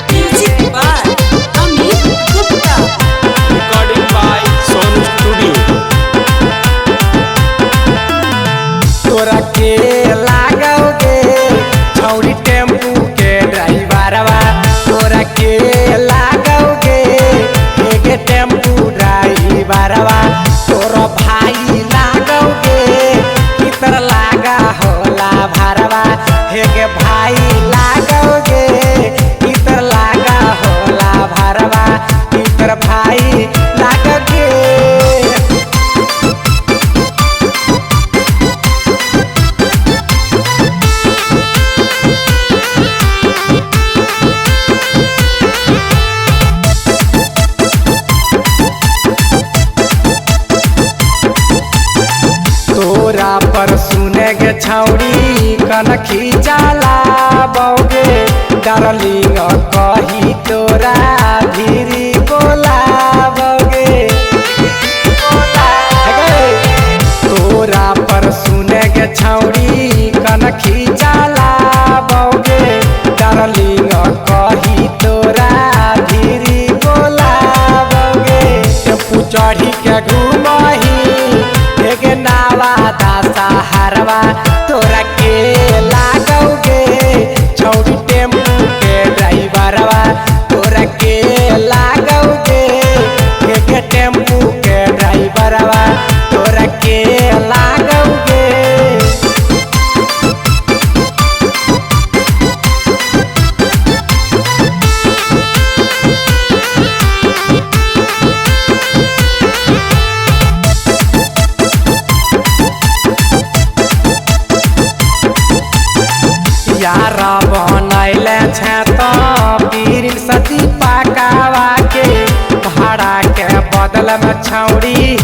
Music by Amit Gupta. Recording by Sonu Studio. तोरा के लागोगे छौरी टेम्पू के ड्राइवरवा, तोरा के लागोगे एगे टेम्पू ड्राइवरवा, तोरा भाई लागोगे कितर लागा होला भरवा, हेगे भाई लागोगे कितर लागा होला भरवा, कितर भाई लागोगे। तोरा पर सुने के छौरी कनखी चला बौगे, डार्लिंग कही तोरा धीरी बोलाबोगे। तोरा पर सुने के छौरी कनखी चला बौगे, डार्लिंग कही तोरा धीरी बोलाबोगे। टेम्पू चढ़ी के घूमही एक नावा दासा हरवा, तोरा के लागोगे छौरी टेम्पू के ड्राइवरवा, तोरा के लागोगे एक टेम्पू के ड्राइवरवा, तोरा के लागोगे। यार बनैले छे तो पीरिन सती पकावा के, भाड़ा के बदल में छौरी